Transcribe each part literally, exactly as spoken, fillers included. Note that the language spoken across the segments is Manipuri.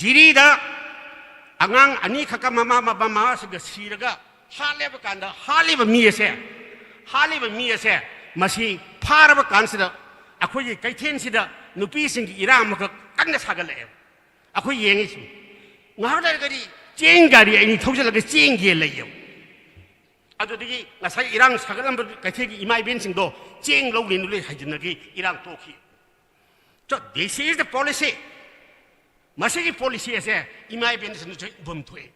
ꯖꯤꯔꯤꯗ ꯑꯉꯥꯡ ꯑꯅꯤꯈꯛꯀ ꯃꯃꯥ ꯃꯃꯥꯁꯤꯡꯒ ꯁꯤꯔꯒ ꯍꯥꯠꯂꯦꯕ ꯀꯥꯟꯗ, ꯍꯥꯠꯂꯤꯕ ꯃꯤ ꯑꯁꯦ, ꯍꯥꯠꯂꯤꯕ ꯃꯤ ꯑꯁꯦ ꯃꯁꯤ ꯐꯥꯔꯕ ꯀꯥꯟꯁꯤꯗ ꯑꯩꯈꯣꯏꯒꯤ ꯀꯩꯊꯦꯜꯁꯤꯗ ꯅꯨꯄꯤꯁꯤꯡꯒꯤ ꯏꯔꯥꯡ ꯑꯃꯈꯛ ꯀꯟꯅ ꯁꯥꯒꯠꯂꯛꯑꯦꯕ꯫ ꯑꯩꯈꯣꯏ ꯌꯦꯡꯉꯤꯁꯤ, ꯉꯥꯏꯍꯥꯛ ꯂꯩꯔꯒꯗꯤ ꯆꯦꯡ ꯒꯥꯔꯤ ꯑꯅꯤ ꯊꯧꯖꯤꯜꯂꯒ ꯆꯦꯡ ꯌꯦꯜꯂꯛꯑꯦꯕ꯫ ꯑꯗꯨꯗꯒꯤ ꯉꯁꯥꯏ ꯏꯔꯥꯡ ꯁꯥꯒꯠꯂꯝꯕ ꯀꯩꯊꯦꯜꯒꯤ ꯏꯃꯥ ꯏꯕꯦꯟꯁꯤꯡꯗꯣ ꯆꯦꯡ ꯂꯧꯒꯦꯅ ꯂꯣꯏ ꯍꯥꯏꯖꯤꯟꯅꯈꯤ, ꯏꯔꯥꯡ ꯇꯣꯛꯈꯤ꯫ So this is the policy꯫ ꯃꯁꯤꯒꯤ ꯄꯣꯂꯤꯁꯤ ꯑꯁꯦ ꯏꯃꯥ ꯏꯕꯦꯟꯁꯤꯡꯅꯁꯨ ꯎꯐꯝ ꯊꯣꯛꯑꯦ꯫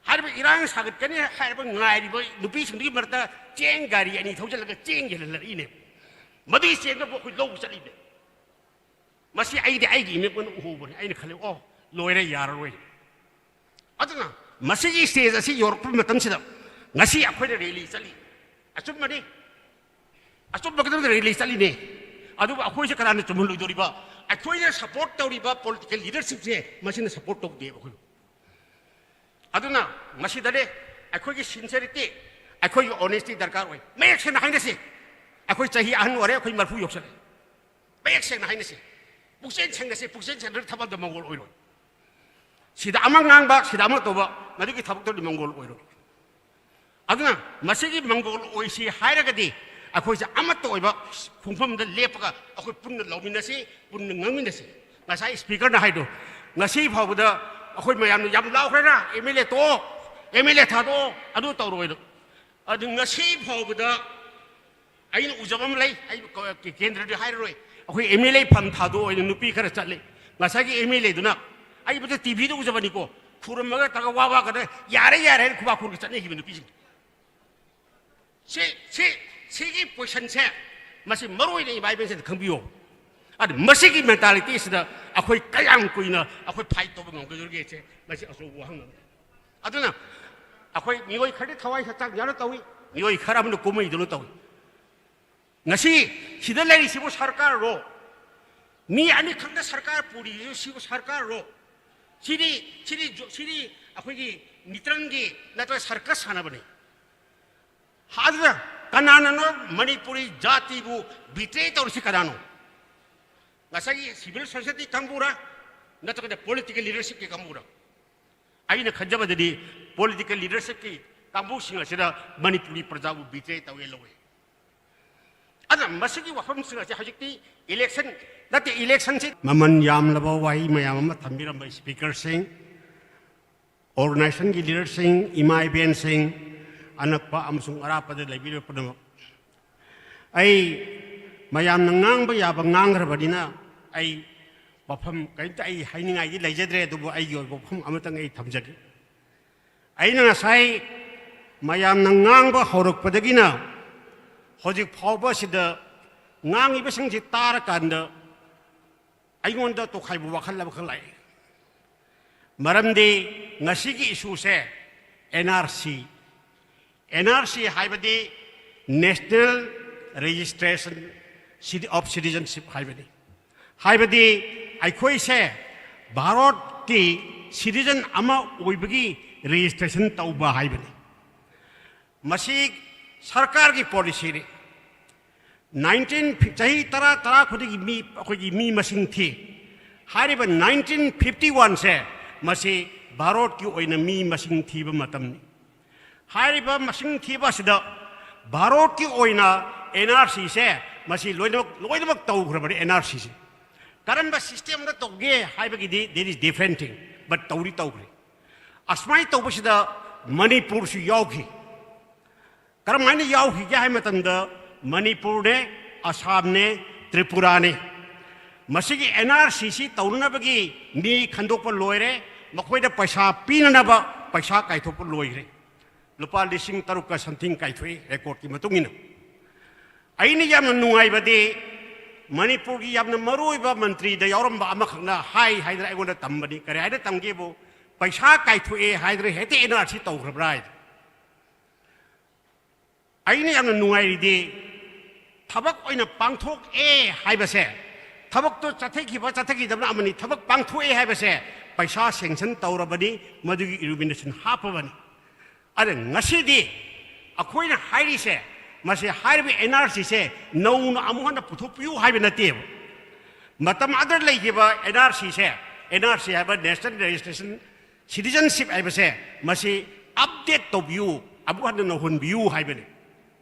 ꯍꯥꯏꯔꯤꯕ ꯏꯔꯥꯡ ꯁꯥꯒꯠꯀꯅꯤ ꯍꯥꯏꯔꯤꯕ ꯉꯥꯏꯔꯤꯕ ꯅꯨꯄꯤꯁꯤꯡꯗꯨꯒꯤ ꯃꯔꯛꯇ ꯆꯦꯡ ꯒꯥꯔꯤ ꯑꯅꯤ ꯊꯧꯖꯤꯜꯂꯒ ꯆꯦꯡ ꯌꯦꯜꯍꯜꯂꯛꯏꯅꯦ꯫ ꯃꯗꯨꯒꯤ ꯆꯦꯡꯗꯨꯕꯨ ꯑꯩꯈꯣꯏ ꯂꯧꯕ ꯆꯠꯂꯤꯅꯦ꯫ ꯃꯁꯤ ꯑꯩꯗꯤ ꯑꯩꯒꯤ ꯏꯃꯤꯠꯃꯛꯅ ꯎꯍꯧꯕꯅꯤ꯫ ꯑꯩꯅ ꯈꯜꯂꯤ, "ꯑꯣ, ꯂꯣꯏꯔꯦ, ꯌꯥꯔꯔꯣꯏ"꯫ ꯑꯗꯨꯅ ꯃꯁꯤꯒꯤ ꯁ꯭ꯇꯦꯖ ꯑꯁꯤ ꯌꯧꯔꯛꯄ ꯃꯇꯝꯁꯤꯗ ꯉꯁꯤ ꯑꯩꯈꯣꯏꯅ ꯔꯦꯂꯤ ꯆꯠꯂꯤ꯫ ꯑꯆꯨꯝꯕꯅꯤ, ꯑꯆꯨꯝꯕꯒꯤꯗꯃꯛꯇ ꯔꯦꯂꯤ ꯆꯠꯂꯤꯅꯦ꯫ ꯑꯗꯨꯕꯨ ꯑꯩꯈꯣꯏꯁꯦ ꯀꯅꯥꯅ ꯆꯨꯝꯍꯜꯂꯣꯏꯗꯣꯔꯤꯕ? ꯑꯩꯈꯣꯏꯅ ꯁꯄꯣꯔꯠ ꯇꯧꯔꯤꯕ ꯄꯣꯂꯤꯇꯤꯀꯦꯜ ꯂꯤꯗꯔꯁꯤꯞꯁꯦ ꯃꯁꯤꯅ ꯁꯄꯣꯔꯠ ꯇꯧꯗꯦꯕ ꯑꯩꯈꯣꯏꯕꯨ꯫ ꯑꯗꯨꯅ ꯃꯁꯤꯗꯅꯦ ꯑꯩꯈꯣꯏꯒꯤ ꯁꯤꯟꯁꯦꯔꯤꯇꯤ, ꯑꯩꯈꯣꯏꯒꯤ ꯑꯣꯅꯦꯁꯇꯤ ꯗꯔꯀꯥꯔ ꯑꯣꯏ꯫ ꯃꯌꯦꯛ ꯁꯦꯡꯅ ꯍꯥꯏꯅꯁꯤ꯫ ꯑꯩꯈꯣꯏ ꯆꯍꯤ ꯑꯍꯟ ꯑꯣꯏꯔꯦ, ꯑꯩꯈꯣꯏ ꯃꯔꯐꯨ ꯌꯧꯁꯜꯂꯦ꯫ ꯃꯌꯦꯛ ꯁꯦꯡꯅ ꯍꯥꯏꯅꯁꯤ꯫ ꯄꯨꯛꯆꯦꯟ ꯁꯦꯡꯅꯁꯤ꯫ ꯄꯨꯛꯆꯦꯟ ꯁꯦꯡꯅ ꯊꯕꯛ ꯑꯝꯇ ꯃꯪꯒꯣꯜ ꯑꯣꯏꯔꯣꯏ꯫ ꯁꯤꯗ ꯑꯃ ꯉꯥꯡꯕ, ꯁꯤꯗ ꯑꯃ ꯇꯧꯕ, ꯃꯗꯨꯒꯤ ꯊꯕꯛꯇꯨꯗꯤ ꯃꯪꯒꯣꯜ ꯑꯣꯏꯔꯣꯏ꯫ ꯑꯗꯨꯅ ꯃꯁꯤꯒꯤ ꯃꯪꯒꯣꯜ ꯑꯣꯏꯁꯤ ꯍꯥꯏꯔꯒꯗꯤ ꯑꯩꯈꯣꯏꯁꯦ ꯑꯃꯠꯇ ꯑꯣꯏꯕ ꯈꯣꯡꯐꯝꯗ ꯂꯦꯞꯄꯒ ꯑꯩꯈꯣꯏ ꯄꯨꯟꯅ ꯂꯧꯃꯤꯟꯅꯁꯤ, ꯄꯨꯟꯅ ꯉꯥꯡꯃꯤꯟꯅꯁꯤ꯫ ꯉꯁꯥꯏ ꯁ꯭ꯄꯤꯀꯔꯅ ꯍꯥꯏꯗꯣ, ꯉꯁꯤ ꯐꯥꯎꯕꯗ ꯑꯩꯈꯣꯏ ꯃꯌꯥꯝꯅ ꯌꯥꯝ ꯂꯥꯎꯈ꯭ꯔꯦꯅ, "ꯑꯦꯝ ꯑꯦꯜ ꯑꯦ ꯇꯣꯛꯑꯣ, ꯑꯦꯝ ꯑꯦꯜ ꯑꯦ ꯊꯥꯗꯣꯛꯑꯣ", ꯑꯗꯨ ꯇꯧꯔꯣꯏꯗꯣ꯫ ꯑꯗꯨ ꯉꯁꯤ ꯐꯥꯎꯕꯗ ꯑꯩꯅ ꯎꯖꯕ ꯑꯃ ꯂꯩ, ꯑꯩ ꯀ-, ꯀꯦ-, ꯀꯦꯟꯗ꯭ꯔꯗꯤ ꯍꯥꯏꯔꯔꯣꯏ, ꯑꯩꯈꯣꯏ ꯑꯦꯝ ꯑꯦꯜ ꯑꯦ ꯐꯝ ꯊꯥꯗꯣꯛꯑꯣ ꯍꯥꯏꯅ ꯅꯨꯄꯤ ꯈꯔ ꯆꯠꯂꯤ꯫ ꯉꯁꯥꯏꯒꯤ ꯑꯦꯝ ꯑꯦꯜ ꯑꯦꯗꯨꯅ, ꯑꯩꯕꯨꯗꯤ ꯇꯤ ꯚꯤꯗ ꯎꯖꯕꯅꯤꯀꯣ, ꯈꯨꯔꯨꯝꯃꯒ ꯇꯧꯔꯒ ꯋꯥ ꯋꯥ ꯀꯗ "ꯌꯥꯔꯦ, ꯌꯥꯔꯦ" ꯍꯥꯏꯅ ꯈꯨꯕꯥꯛ ꯈꯨꯔꯒ ꯆꯠꯅꯈꯤꯕ ꯅꯨꯄꯤꯁꯤꯡ꯫ ꯁꯤ, ꯁꯤ, ꯁꯤꯒꯤ ꯄꯣꯖꯤꯁꯟꯁꯦ ꯃꯁꯤ ꯃꯔꯨ ꯑꯣꯏꯅ ꯏꯃꯥ ꯏꯕꯦꯟꯁꯤꯡꯅ ꯈꯪꯕꯤꯌꯣ꯫ ꯑꯗꯨ ꯃꯁꯤꯒꯤ ꯃꯦꯟꯇꯥꯂꯤꯇꯤꯁꯤꯗ ꯑꯩꯈꯣꯏ ꯀꯌꯥꯝ ꯀꯨꯏꯅ ꯑꯩꯈꯣꯏ ꯐꯥꯏꯠ ꯇꯧꯕ ꯉꯝꯒꯗꯧꯔꯤꯒꯦꯁꯦ ꯃꯁꯤ ꯑꯆꯧꯕ ꯋꯥꯍꯪ ꯑꯃꯅꯤ꯫ ꯑꯗꯨꯅ ꯑꯩꯈꯣꯏ ꯃꯤꯑꯣꯏ ꯈꯔꯗꯤ ꯊꯋꯥꯏ ꯍꯛꯆꯥꯡ ꯌꯥꯎꯅ ꯇꯧꯏ, ꯃꯤꯑꯣꯏ ꯈꯔ ꯑꯃꯅ ꯀꯨꯝꯍꯩꯗꯨꯅ ꯇꯧꯏ꯫ ꯉꯁꯤ ꯁꯤꯗ ꯂꯩꯔꯤꯁꯤꯕꯨ ꯁꯔꯀꯥꯔꯔꯣ? ꯃꯤ ꯑꯅꯤꯈꯛꯅ ꯁꯔꯀꯥꯔ ꯄꯨꯔꯤꯁꯤꯕꯨ ꯁꯤꯕꯨ ꯁꯔꯀꯥꯔꯔꯣ? ꯁꯤꯗꯤ, ꯁꯤꯗꯤ ꯖꯣ-, ꯁꯤꯗꯤ ꯑꯩꯈꯣꯏꯒꯤ ꯃꯤꯇ꯭ꯔꯪꯒꯤ ꯅꯠꯇ꯭ꯔꯒ ꯁꯔꯀꯁ ꯁꯥꯟꯅꯕꯅꯤ꯫ ꯑꯗꯨꯅ ꯀꯅꯥꯅꯅꯣ ꯃꯅꯤꯄꯨꯔꯤ ꯖꯥꯇꯤꯕꯨ ꯕꯤꯇ꯭ꯔꯦ ꯇꯧꯔꯤꯁꯤ ꯀꯅꯥꯅꯣ? ꯉꯁꯥꯏꯒꯤ ꯁꯤꯚꯤꯜ ꯁꯣꯁꯥꯏꯇꯤ ꯀꯥꯡꯕꯨꯔ, ꯅꯠꯇ꯭ꯔꯒꯅ ꯄꯣꯂꯤꯇꯤꯀꯦꯜ ꯂꯤꯗꯔꯁꯤꯞꯀꯤ ꯀꯥꯡꯕꯨꯔꯣ? ꯑꯩꯅ ꯈꯟꯖꯕꯗꯗꯤ ꯄꯣꯂꯤꯇꯤꯀꯦꯜ ꯂꯤꯗꯔꯁꯤꯞꯀꯤ ꯀꯥꯡꯕꯨꯁꯤꯡ ꯑꯁꯤꯗ ꯃꯅꯤꯄꯨꯔꯒꯤ ꯄ꯭ꯔꯖꯥꯕꯨ ꯕꯤꯇ꯭ꯔꯦ ꯇꯧꯋꯦ ꯂꯧꯋꯦ꯫ ꯑꯗꯨꯅ ꯃꯁꯤꯒꯤ ꯋꯥꯐꯝꯁꯤꯡ ꯑꯁꯤ ꯍꯧꯖꯤꯛꯇꯤ ꯏꯂꯦꯛꯁꯟ ꯅꯠꯇꯦ, ꯏꯂꯦꯛꯁꯟꯁꯤ ꯃꯃꯜ ꯌꯥꯝꯂꯕ ꯋꯥꯍꯩ ꯃꯌꯥꯝ ꯑꯃ ꯊꯝꯕꯤꯔꯝꯕ ꯁ꯭ꯄꯤꯀꯔꯁꯤꯡ, ꯑꯣꯔꯒꯅꯥꯏꯖꯦꯁꯟꯒꯤ ꯂꯤꯗꯔꯁꯤꯡ, ꯏꯃꯥ ꯏꯕꯦꯟꯁꯤꯡ, ꯑꯅꯛꯄ ꯑꯃꯁꯨꯡ ꯑꯔꯥꯞꯄꯗ ꯂꯩꯕꯤꯔꯤꯕ ꯄꯨꯝꯅꯃꯛ, ꯑꯩ ꯃꯌꯥꯝꯅ ꯉꯥꯡꯕ ꯌꯥꯕ ꯉꯥꯡꯈ꯭ꯔꯕꯅꯤꯅ ꯑꯩ ꯋꯥꯐꯝ ꯀꯔꯤꯝꯇ ꯑꯩ ꯍꯥꯏꯅꯤꯡꯉꯥꯏꯗꯤ ꯂꯩꯖꯗ꯭ꯔꯦ꯫ ꯑꯗꯨꯕꯨ ꯑꯩꯒꯤ ꯑꯣꯏꯕ ꯋꯥꯐꯝ ꯑꯃꯇꯪ ꯑꯩ ꯊꯝꯖꯒꯦ꯫ ꯑꯩꯅ ꯉꯁꯥꯏ ꯃꯌꯥꯝꯅ ꯉꯥꯡꯕ ꯍꯧꯔꯛꯄꯗꯒꯤꯅ ꯍꯧꯖꯤꯛ ꯐꯥꯎꯕ ꯁꯤꯗ ꯉꯥꯡꯉꯤꯕꯁꯤꯡꯁꯤ ꯇꯥꯔꯀꯥꯟꯗ ꯑꯩꯉꯣꯟꯗ ꯇꯣꯈꯥꯏꯕ ꯋꯥꯈꯜ ꯑꯃꯈꯛ ꯂꯥꯛꯏ꯫ ꯃꯔꯝꯗꯤ ꯉꯁꯤꯒꯤ ꯏꯁꯨꯁꯦ N R C, N R C ꯍꯥꯏꯕꯗꯤ National Registration of Citizenship ꯍꯥꯏꯕꯅꯤ꯫ ꯍꯥꯏꯕꯗꯤ ꯑꯩꯈꯣꯏꯁꯦ ꯚꯥꯔꯠꯀꯤ ꯁꯤꯇꯤꯖꯟ ꯑꯃ ꯑꯣꯏꯕꯒꯤ ꯔꯦꯖꯤꯁꯇ꯭ꯔꯦꯁꯟ ꯇꯧꯕ ꯍꯥꯏꯕꯅꯤ꯫ ꯃꯁꯤ ꯁꯔꯀꯥꯔꯒꯤ ꯄꯣꯂꯤꯁꯤꯅꯤ꯫ ꯅꯥꯏꯟꯇꯤꯟ, ꯆꯍꯤ ꯇꯔꯥ, ꯇꯔꯥ ꯈꯨꯗꯤꯡꯒꯤ ꯃꯤ, ꯑꯩꯈꯣꯏꯒꯤ ꯃꯤ ꯃꯁꯤꯡ ꯊꯤ꯫ ꯍꯥꯏꯔꯤꯕ ꯅꯥꯏꯟꯇꯤꯟ ꯐꯤꯐꯇꯤ ꯋꯥꯟꯁꯦ ꯃꯁꯤ ꯚꯥꯔꯠꯀꯤ ꯑꯣꯏꯅ ꯃꯤ ꯃꯁꯤꯡ ꯊꯤꯕ ꯃꯇꯝꯅꯤ꯫ ꯍꯥꯏꯔꯤꯕ ꯃꯁꯤꯡ ꯊꯤꯕ ꯑꯁꯤꯗ ꯚꯥꯔꯠꯀꯤ ꯑꯣꯏꯅ ꯑꯦꯟ ꯑꯥꯔ ꯁꯤꯁꯦ ꯃꯁꯤ ꯂꯣꯏꯅꯃꯛ, ꯂꯣꯏꯅꯃꯛ ꯇꯧꯈ꯭ꯔꯕꯅꯤ ꯑꯦꯟ ꯑꯥꯔ ꯁꯤꯁꯦ꯫ ꯀꯔꯝꯕ ꯁꯤꯁꯇꯦꯝꯗ ꯇꯧꯒꯦ ꯍꯥꯏꯕꯒꯤꯗꯤ there is different thing, but ꯇꯧꯗꯤ ꯇꯧꯈ꯭ꯔꯦ꯫ ꯑꯁꯨꯃꯥꯏꯅ ꯇꯧꯕꯁꯤꯗ ꯃꯅꯤꯄꯨꯔꯁꯨ ꯌꯥꯎꯈꯤ꯫ ꯀꯔꯝꯍꯥꯏꯅ ꯌꯥꯎꯈꯤꯒꯦ ꯍꯥꯏꯕ ꯃꯇꯝꯗ ꯃꯅꯤꯄꯨꯔꯅꯦ, ꯑꯁꯥꯝꯅꯦ, ꯇ꯭ꯔꯤꯄꯨꯔꯥꯅꯦ꯫ ꯃꯁꯤꯒꯤ ꯑꯦꯟ ꯑꯥꯔ ꯁꯤ ꯁꯤ ꯇꯧꯅꯅꯕꯒꯤ ꯃꯤ ꯈꯟꯗꯣꯛꯄ ꯂꯣꯏꯔꯦ, ꯃꯈꯣꯏꯗ ꯄꯩꯁꯥ ꯄꯤꯅꯅꯕ ꯄꯩꯁꯥ ꯀꯥꯏꯊꯣꯛꯄ ꯂꯣꯏꯈ꯭ꯔꯦ꯫ ꯂꯨꯄꯥ ꯂꯤꯁꯤꯡ ꯇꯔꯨꯛꯀ something ꯀꯥꯏꯊꯣꯛꯏ ꯔꯦꯀꯣꯔꯠꯀꯤ ꯃꯇꯨꯡ ꯏꯟꯅ꯫ ꯑꯩꯅ ꯌꯥꯝꯅ ꯅꯨꯡꯉꯥꯏꯕꯗꯤ ꯃꯅꯤꯄꯨꯔꯒꯤ ꯌꯥꯝꯅ ꯃꯔꯨꯑꯣꯏꯕ ꯃꯟꯇ꯭ꯔꯤꯗ ꯌꯥꯎꯔꯝꯕ ꯑꯃꯈꯛꯅ ꯍꯥꯏ ꯍꯥꯏꯗꯅ ꯑꯩꯉꯣꯟꯗ ꯇꯝꯕꯅꯤ꯫ ꯀꯔꯤ ꯍꯥꯏꯅ ꯇꯝꯒꯦꯕꯨ, ꯄꯩꯁꯥ ꯀꯥꯏꯊꯣꯛꯑꯦ ꯍꯥꯏꯗꯅ ꯍꯦꯛꯇ ꯑꯦꯟ ꯑꯥꯔ ꯁꯤ ꯇꯧꯈ꯭ꯔꯕ꯭ꯔꯥ ꯍꯥꯏꯗꯅ꯫ ꯑꯩꯅ ꯌꯥꯝꯅ ꯅꯨꯡꯉꯥꯏꯔꯤꯗꯤ ꯊꯕꯛ ꯑꯣꯏꯅ ꯄꯥꯡꯊꯣꯛꯑꯦ ꯍꯥꯏꯕꯁꯦ, ꯊꯕꯛꯇꯣ ꯆꯠꯊꯈꯤꯕ ꯆꯠꯊꯈꯤꯗꯕꯅ ꯑꯃꯅꯤ, ꯊꯕꯛ ꯄꯥꯡꯊꯣꯛꯑꯦ ꯍꯥꯏꯕꯁꯦ ꯄꯩꯁꯥ ꯁꯦꯡꯁꯟ ꯇꯧꯔꯕꯅꯤ, ꯃꯗꯨꯒꯤ ꯏꯂꯨꯃꯤꯅꯦꯁꯟ ꯍꯥꯞꯄꯕꯅꯤ꯫ ꯑꯗ ꯉꯁꯤꯗꯤ ꯑꯩꯈꯣꯏꯅ ꯍꯥꯏꯔꯤꯁꯦ, ꯃꯁꯤ ꯍꯥꯏꯔꯤꯕ ꯑꯦꯟ ꯑꯥꯔ ꯁꯤꯁꯦ ꯅꯧꯅ ꯑꯃꯨꯛ ꯍꯟꯅ ꯄꯨꯊꯣꯛꯄꯤꯌꯨ ꯍꯥꯏꯕ ꯅꯠꯇꯦꯕ꯫ ꯃꯇꯝ ꯑꯗꯨꯗ ꯂꯩꯈꯤꯕ ꯑꯦꯟ ꯑꯥꯔ ꯁꯤꯁꯦ ꯑꯦꯟ ꯑꯥꯔ ꯁꯤ ꯍꯥꯏꯕ National Registration Citizenship ꯍꯥꯏꯕꯁꯦ ꯃꯁꯤ ꯑꯞꯗꯦꯠ ꯇꯧꯕꯤꯌꯨ, ꯑꯃꯨꯛ ꯍꯟꯅ ꯅꯧꯍꯟꯕꯤꯌꯨ ꯍꯥꯏꯕꯅꯤ꯫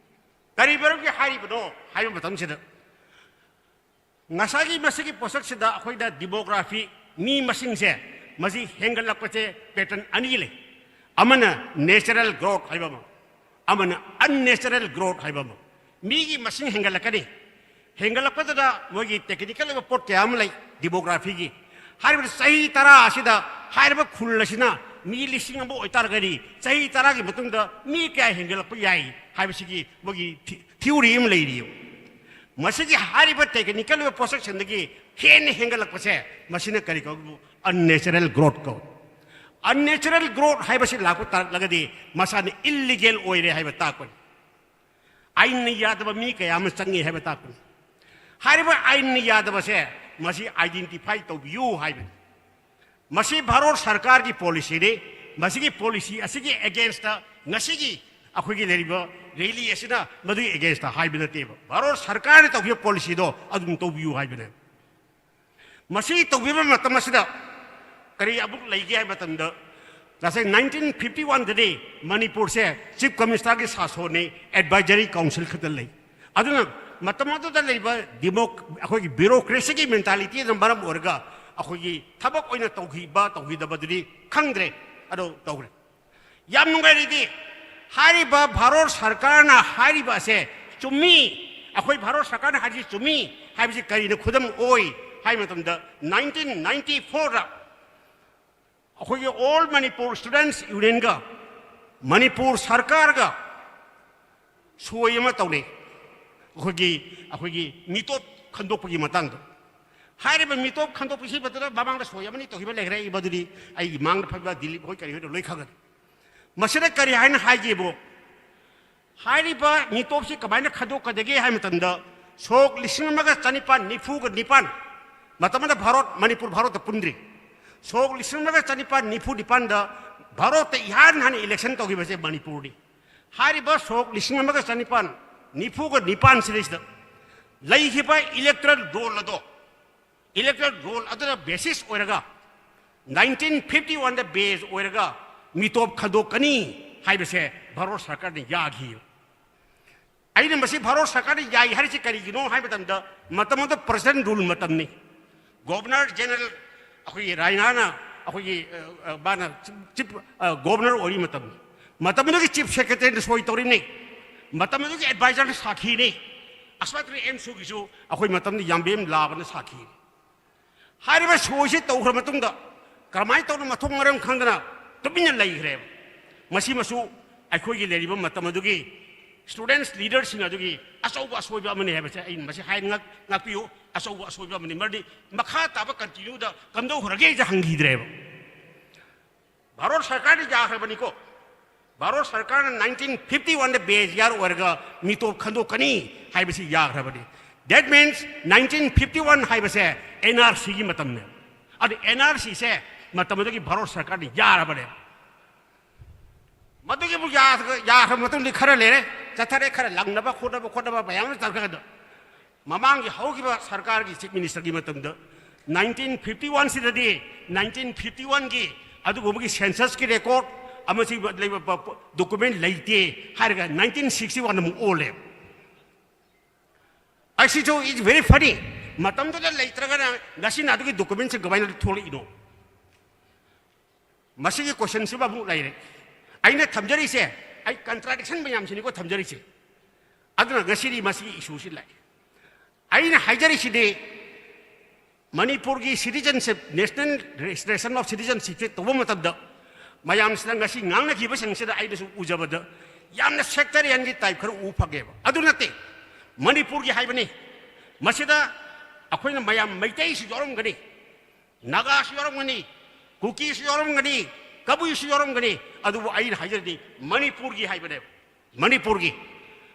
ꯀꯔꯤ ꯃꯔꯝꯒꯤ ꯍꯥꯏꯔꯤꯕꯅꯣ ꯍꯥꯏꯕ ꯃꯇꯝꯁꯤꯗ, ꯉꯁꯥꯏꯒꯤ ꯃꯁꯤꯒꯤ ꯄꯣꯠꯁꯛꯁꯤꯗ ꯑꯩꯈꯣꯏꯗ demography, ꯃꯤ ꯃꯁꯤꯡꯁꯦ, ꯃꯁꯤ ꯍꯦꯟꯒꯠꯂꯛꯄꯁꯦ pattern ꯑꯅꯤ ꯂꯩ꯫ ꯑꯃꯅ natural growth ꯍꯥꯏꯕ ꯑꯃ, ꯑꯃꯅ unnatural growth ꯍꯥꯏꯕ ꯑꯃ꯫ ꯃꯤꯒꯤ ꯃꯁꯤꯡ ꯍꯦꯟꯒꯠꯂꯛꯀꯅꯤ꯫ ꯍꯦꯟꯒꯠꯂꯛꯄꯗꯨꯗ ꯃꯣꯏꯒꯤ technical ꯑꯣꯏꯕ ꯄꯣꯠ ꯀꯌꯥ ꯑꯃ ꯂꯩ demographyꯒꯤ꯫ ꯍꯥꯏꯔꯤꯕ ꯆꯍꯤ ꯇꯔꯥ ꯑꯁꯤꯗ ꯍꯥꯏꯔꯤꯕ ꯈꯨꯜ ꯑꯁꯤꯅ ꯃꯤ ꯂꯤꯁꯤꯡ ꯑꯃ ꯑꯣꯏꯇꯥꯔꯒꯗꯤ, ꯆꯍꯤ ꯇꯔꯥꯒꯤ ꯃꯇꯨꯡꯗ ꯃꯤ ꯀꯌꯥ ꯍꯦꯟꯒꯠꯂꯛꯄ ꯌꯥꯏ ꯍꯥꯏꯕꯁꯤꯒꯤ ꯃꯣꯏꯒꯤ ꯊꯤ-, theory ꯑꯃ ꯂꯩꯔꯤꯌꯦ꯫ ꯃꯁꯤꯒꯤ ꯍꯥꯏꯔꯤꯕ technical ꯑꯣꯏꯕ ꯄꯣꯠꯁꯛꯁꯤꯡꯗꯒꯤ ꯍꯦꯟꯅ ꯍꯦꯟꯒꯠꯂꯛꯄꯁꯦ, ꯃꯁꯤꯅ ꯀꯔꯤ ꯀꯧꯕ? Unnatural growth ꯀꯧꯏ꯫ Unnatural growth ꯍꯥꯏꯕꯁꯤ ꯂꯥꯛꯄ ꯇꯥꯔꯛꯂꯒꯗꯤ ꯃꯁꯥꯅ illegal ꯑꯣꯏꯔꯦ ꯍꯥꯏꯕ ꯇꯥꯛꯄꯅꯤ꯫ ꯑꯥꯏꯟꯅ ꯌꯥꯗꯕ ꯃꯤ ꯀꯌꯥ ꯑꯃ ꯆꯪꯉꯤ ꯍꯥꯏꯕ ꯇꯥꯛꯄꯅꯤ꯫ ꯍꯥꯏꯔꯤꯕ ꯑꯥꯏꯟꯅ ꯌꯥꯗꯕꯁꯦ ꯃꯁꯤ identify ꯇꯧꯕꯤꯌꯨ ꯍꯥꯏꯕꯅꯤ꯫ ꯃꯁꯤ ꯚꯥꯔꯠ ꯁꯔꯀꯥꯔꯒꯤ policyꯅꯤ꯫ ꯃꯁꯤꯒꯤ policy ꯑꯁꯤꯒꯤ againstꯇ ꯉꯁꯤꯒꯤ ꯑꯩꯈꯣꯏꯒꯤ ꯂꯩꯔꯤꯕ rally ꯑꯁꯤꯅ ꯃꯗꯨꯒꯤ againstꯇ ꯍꯥꯏꯕ ꯅꯠꯇꯦꯕ꯫ ꯚꯥꯔꯠ ꯁꯔꯀꯥꯔꯅ ꯇꯧꯈꯤꯕ policyꯗꯣ ꯑꯗꯨꯝ ꯇꯧꯕꯤꯌꯨ ꯍꯥꯏꯕꯅꯦ꯫ ꯃꯁꯤ ꯇꯧꯕꯤꯕ ꯃꯇꯝ ꯑꯁꯤꯗ ꯀꯔꯤ ꯑꯃꯨꯛ ꯂꯩꯒꯦ ꯍꯥꯏꯕ ꯃꯇꯝꯗ, ꯉꯁꯥꯏ nineteen fifty oneꯗꯗꯤ ꯃꯅꯤꯄꯨꯔꯁꯦ Chief Ministerꯒꯤ ꯁꯥꯁꯣꯟꯅꯤ, advisory council ꯈꯛꯇ ꯂꯩ꯫ ꯑꯗꯨꯅ ꯃꯇꯝ ꯑꯗꯨꯗ ꯂꯩꯕ demo-, ꯑꯩꯈꯣꯏꯒꯤ bureaucracyꯒꯤ mentalityꯅ ꯃꯔꯝ ꯑꯣꯏꯔꯒ ꯑꯩꯈꯣꯏꯒꯤ ꯊꯕꯛ ꯑꯣꯏꯅ ꯇꯧꯈꯤꯕ ꯇꯧꯈꯤꯗꯕꯗꯨꯗꯤ ꯈꯪꯗ꯭ꯔꯦ, ꯑꯗꯣ ꯇꯧꯈ꯭ꯔꯦ꯫ ꯌꯥꯝ ꯅꯨꯡꯉꯥꯏꯔꯤꯗꯤ, ꯍꯥꯏꯔꯤꯕ ꯚꯥꯔꯠ ꯁꯔꯀꯥꯔꯅ ꯍꯥꯏꯔꯤꯕ ꯑꯁꯦ ꯆꯨꯝꯃꯤ, ꯑꯩꯈꯣꯏ ꯚꯥꯔꯠ ꯁꯔꯀꯥꯔꯅ ꯍꯥꯏꯔꯤꯁꯤ ꯆꯨꯝꯃꯤ ꯍꯥꯏꯕꯁꯤ ꯀꯔꯤꯅ ꯈꯨꯗꯝ ꯑꯣꯏ ꯍꯥꯏꯕ ꯃꯇꯝꯗ, nineteen ninety fourꯗ ꯑꯩꯈꯣꯏꯒꯤ All Manipur Students Unionꯒ ꯃꯅꯤꯄꯨꯔ ꯁꯔꯀꯥꯔꯒ ꯁꯣꯏ ꯑꯃ ꯇꯧꯅꯩ꯫ ꯑꯩꯈꯣꯏꯒꯤ, ꯑꯩꯈꯣꯏꯒꯤ ꯃꯤꯇꯣꯞ ꯈꯟꯗꯣꯛꯄꯒꯤ ꯃꯇꯥꯡꯗ꯫ ꯍꯥꯏꯔꯤꯕ ꯃꯤꯇꯣꯞ ꯈꯟꯗꯣꯛꯄꯁꯤ ꯃꯇꯝꯗ ꯃꯃꯥꯡꯗ ꯁꯣꯏ ꯑꯃꯅꯤ ꯇꯧꯈꯤꯕ ꯂꯩꯈ꯭ꯔꯦ, ꯃꯗꯨꯗꯤ ꯑꯩꯒꯤ ꯃꯥꯡꯗ ꯐꯝꯕ ꯗꯤꯂꯤꯞ ꯍꯣꯏ ꯀꯔꯤ ꯍꯣꯏꯗꯣ ꯂꯣꯏ ꯈꯪꯒꯅꯤ꯫ ꯃꯁꯤꯗ ꯀꯔꯤ ꯍꯥꯏꯅ ꯍꯥꯏꯒꯦꯕꯨ, ꯍꯥꯏꯔꯤꯕ ꯃꯤꯇꯣꯞꯁꯤ ꯀꯃꯥꯏꯅ ꯈꯟꯗꯣꯛꯀꯗꯒꯦ ꯍꯥꯏꯕ ꯃꯇꯝꯗ, ꯁꯣꯛ ꯂꯤꯁꯤꯡ ꯑꯃꯒ ꯆꯅꯤꯄꯥꯟ ꯅꯤꯐꯨꯒ ꯅꯤꯄꯥꯟ, ꯃꯇꯝ ꯑꯃꯗ ꯚꯥꯔꯠ, ꯃꯅꯤꯄꯨꯔ ꯚꯥꯔꯠꯇ ꯄꯨꯟꯗ꯭ꯔꯤ꯫ ꯁꯣꯛ ꯂꯤꯁꯤꯡ ꯑꯃꯒ ꯆꯅꯤꯄꯥꯟ ꯅꯤꯐꯨ ꯅꯤꯄꯥꯟꯗ ꯚꯥꯔꯠꯇ ꯏꯍꯥꯟ ꯍꯥꯟꯅ election ꯇꯧꯈꯤꯕꯁꯦ ꯃꯅꯤꯄꯨꯔꯅꯤ꯫ ꯍꯥꯏꯔꯤꯕ ꯁꯣꯛ ꯂꯤꯁꯤꯡ ꯑꯃꯒ ꯆꯅꯤꯄꯥꯟ ꯅꯤꯐꯨꯒ ꯅꯤꯄꯥꯟ ꯁꯤꯗꯩꯁꯤꯗ ꯂꯩꯈꯤꯕ electoral roll ꯑꯗꯣ, electoral roll ꯑꯗꯨꯅ basis ꯑꯣꯏꯔꯒ ꯅꯥꯏꯟꯇꯤꯟ ꯐꯤꯐꯇꯤ ꯋꯥꯟꯗ ꯕꯦꯁ ꯑꯣꯏꯔꯒ ꯃꯤꯇꯣꯞ ꯈꯟꯗꯣꯛꯀꯅꯤ ꯍꯥꯏꯕꯁꯦ ꯚꯥꯔꯠ ꯁꯔꯀꯥꯔꯅ ꯌꯥꯈꯤ꯫ ꯑꯩꯅ ꯃꯁꯤ ꯚꯥꯔꯠ ꯁꯔꯀꯥꯔꯅ ꯌꯥꯏ ꯍꯥꯏꯔꯤꯁꯤ ꯀꯔꯤꯒꯤꯅꯣ ꯍꯥꯏꯕ ꯃꯇꯝꯗ, ꯃꯇꯝ ꯑꯗꯨꯗ ꯄ꯭ꯔꯁꯤꯗꯦꯟ ꯔꯨꯜ ꯃꯇꯝꯅꯤ꯫ ꯒꯣꯕꯔꯅꯔ ꯖꯦꯅꯔꯦꯜ ꯑꯩꯈꯣꯏꯒꯤ ꯔꯥꯏꯅꯥꯅ ꯑꯩꯈꯣꯏꯒꯤ, ꯑ, ꯑ, ꯃꯥꯅ ꯆꯤꯞ, ꯆꯤꯞ, ꯑ, ꯒꯣꯕꯔꯅꯔ ꯑꯣꯏꯔꯤ ꯃꯇꯝꯅꯤ꯫ ꯃꯇꯝ ꯑꯗꯨꯒꯤ ꯆꯤꯞ ꯁꯦꯀ꯭ꯔꯦꯇꯔꯤꯅ ꯁꯣꯏ ꯇꯧꯔꯤꯕꯅꯤ꯫ ꯃꯇꯝ ꯑꯗꯨꯒꯤ ꯑꯦꯗꯚꯥꯏꯖꯔꯅ ꯁꯥꯈꯤꯅꯤ꯫ ꯑꯁꯃꯥꯇ꯭ꯔꯤ ꯑꯦꯝ ꯁꯨꯒꯤꯁꯨ ꯑꯩꯈꯣꯏ ꯃꯇꯝꯗ ꯌꯥꯝꯕꯦꯝ ꯂꯥꯕꯅ ꯁꯥꯈꯤ꯫ ꯍꯥꯏꯔꯤꯕ ꯁꯣꯏꯁꯤ ꯇꯧꯈ꯭ꯔ ꯃꯇꯨꯡꯗ ꯀꯔꯝꯍꯥꯏꯅ ꯇꯧꯅ ꯃꯊꯣꯡ ꯃꯔꯝ ꯈꯪꯗꯅ ꯇꯨꯃꯤꯟꯅ ꯂꯩꯈ꯭ꯔꯦꯕ꯫ ꯃꯁꯤꯃꯁꯨ ꯑꯩꯈꯣꯏꯒꯤ ꯂꯩꯔꯤꯕ ꯃꯇꯝ ꯑꯗꯨꯒꯤ ꯁ꯭ꯇꯨꯗꯦꯟꯠꯁ ꯂꯤꯗꯔꯁꯤꯡ ꯑꯗꯨꯒꯤ ꯑꯆꯧꯕ ꯑꯁꯣꯏꯕ ꯑꯃꯅꯤ ꯍꯥꯏꯕꯁꯦ ꯑꯩꯅ ꯃꯁꯤ ꯍꯥꯏ ꯉꯥꯛ-, ꯉꯥꯛꯄꯤꯌꯨ꯫ ꯑꯆꯧꯕ ꯑꯁꯣꯏꯕ ꯑꯃꯅꯤ꯫ ꯃꯔꯝꯗꯤ ꯃꯈꯥ ꯇꯥꯕ ꯀꯟꯇꯤꯅ꯭ꯌꯨꯗ ꯀꯝꯗꯧꯈ꯭ꯔꯒꯦ ꯍꯥꯏꯁꯦ ꯍꯪꯈꯤꯗ꯭ꯔꯦꯕ꯫ ꯚꯥꯔꯠ ꯁꯔꯀꯥꯔꯅ ꯌꯥꯈ꯭ꯔꯕꯅꯤꯀꯣ꯫ ꯚꯥꯔꯠ ꯁꯔꯀꯥꯔꯅ ꯅꯥꯏꯟꯇꯤꯟ ꯐꯤꯐꯇꯤ ꯋꯥꯟꯗ ꯕꯦꯁ ꯌꯥꯔ ꯑꯣꯏꯔꯒ ꯃꯤꯇꯣꯞ ꯈꯟꯗꯣꯛꯀꯅꯤ ꯍꯥꯏꯕꯁꯤ ꯌꯥꯈ꯭ꯔꯕꯅꯤ꯫ That means nineteen fifty one ꯍꯥꯏꯕꯁꯦ ꯑꯦꯟ ꯑꯥꯔ ꯁꯤꯒꯤ ꯃꯇꯝꯅꯦ꯫ ꯑꯗꯨ ꯑꯦꯟ ꯑꯥꯔ ꯁꯤꯁꯦ ꯃꯇꯝ ꯑꯗꯨꯒꯤ ꯚꯥꯔꯠ ꯁꯔꯀꯥꯔꯅ ꯌꯥꯔꯕꯅꯦ꯫ ꯃꯗꯨꯒꯤꯕꯨ ꯌꯥ-, ꯌꯥꯈ꯭ꯔꯕ ꯃꯇꯨꯡꯗꯤ ꯈꯔ ꯂꯩꯔꯦ, ꯆꯠꯊꯔꯦ, ꯈꯔ ꯂꯪꯅꯕ ꯈꯣꯠꯅꯕ ꯈꯣꯠꯅꯕ ꯃꯌꯥꯝ ꯑꯃ ꯇꯧꯔꯀꯥꯟꯗ ꯃꯃꯥꯡꯒꯤ ꯍꯧꯈꯤꯕ ꯁꯔꯀꯥꯔꯒꯤ ꯆꯤꯐ ꯃꯤꯅꯤꯁꯇꯔꯒꯤ ꯃꯇꯝꯗ ꯅꯥꯏꯟꯇꯤꯟ ꯐꯤꯐꯇꯤ ꯋꯥꯟꯁꯤꯗꯗꯤ ꯅꯥꯏꯟꯇꯤꯟ ꯐꯤꯐꯇꯤ ꯋꯥꯟꯒꯤ ꯑꯗꯨꯒꯨꯝꯕꯒꯤ ꯁꯦꯟꯁꯁꯀꯤ ꯔꯦꯀꯣꯔꯗ ꯑꯃꯁꯨꯡ ꯂꯩꯕ ꯄ-, ꯄ-, ꯗꯣꯀꯨꯃꯦꯟ ꯂꯩꯇꯦ ꯍꯥꯏꯔꯒ ꯅꯥꯏꯟꯇꯤꯟ ꯁꯤꯛꯁꯇꯤ ꯋꯥꯟ ꯑꯃꯨꯛ ꯑꯣꯜꯂꯦ꯫ ꯑꯁꯤꯁꯨ is very funny꯫ ꯃꯇꯝꯗꯨꯗ ꯂꯩꯇ꯭ꯔꯒꯅ ꯉꯁꯤꯅ ꯑꯗꯨꯒꯤ ꯗꯣꯀꯨꯃꯦꯟꯁꯤꯡ ꯀꯃꯥꯏꯅ ꯊꯣꯛꯂꯛꯏꯅꯣ? ꯃꯁꯤꯒꯤ ꯀꯣꯏꯁꯟꯁꯤꯃ ꯑꯃꯨꯛ ꯂꯩꯔꯦ꯫ ꯑꯩꯅ ꯊꯝꯖꯔꯤꯁꯦ, ꯑꯩ ꯀꯟꯇ꯭ꯔꯥꯗꯤꯛꯁꯟ ꯃꯌꯥꯝꯁꯤꯅꯤꯀꯣ ꯊꯝꯖꯔꯤꯁꯦ꯫ ꯑꯗꯨꯅ ꯉꯁꯤꯗꯤ ꯃꯁꯤꯒꯤ ꯏꯁꯨꯁꯤ ꯂꯥꯛꯑꯦ꯫ ꯑꯩꯅ ꯍꯥꯏꯖꯔꯤꯁꯤꯗꯤ, ꯃꯅꯤꯄꯨꯔꯒꯤ ꯁꯤꯇꯤꯖꯟꯁꯤꯞ, ꯅꯦꯁꯅꯦꯜ ꯔꯦꯖꯤꯁꯇ꯭ꯔꯦꯁꯟ ꯑꯣꯐ ꯁꯤꯇꯤꯖꯟꯁꯤꯞꯁꯦ ꯇꯧꯕ ꯃꯇꯝꯗ, ꯃꯌꯥꯝꯁꯤꯅ ꯉꯁꯤ ꯉꯥꯡꯅꯈꯤꯕꯁꯤꯡꯁꯤꯗ ꯑꯩꯅꯁꯨ ꯎꯖꯕꯗ, ꯌꯥꯝꯅ ꯁꯦꯛꯇꯔꯤꯌꯟꯒꯤ ꯇꯥꯏꯞ ꯈꯔ ꯎꯕ ꯐꯪꯉꯦꯕ꯫ ꯑꯗꯨ ꯅꯠꯇꯦ, ꯃꯅꯤꯄꯨꯔꯒꯤ ꯍꯥꯏꯕꯅꯤ꯫ ꯃꯁꯤꯗ ꯑꯩꯈꯣꯏꯅ ꯃꯌꯥꯝ ꯃꯩꯇꯩꯁꯨ ꯌꯥꯎꯔꯝꯒꯅꯤ, ꯅꯥꯒꯥꯁꯨ ꯌꯥꯎꯔꯝꯒꯅꯤ, ꯀꯨꯀꯤꯁꯨ ꯌꯥꯎꯔꯝꯒꯅꯤ, ꯀꯕꯨꯏꯁꯨ ꯌꯥꯎꯔꯝꯒꯅꯤ, ꯑꯗꯨꯕꯨ ꯑꯩꯅ ꯍꯥꯏꯖꯔꯗꯤ ꯃꯅꯤꯄꯨꯔꯒꯤ ꯍꯥꯏꯕꯅꯦꯕ, ꯃꯅꯤꯄꯨꯔꯒꯤ꯫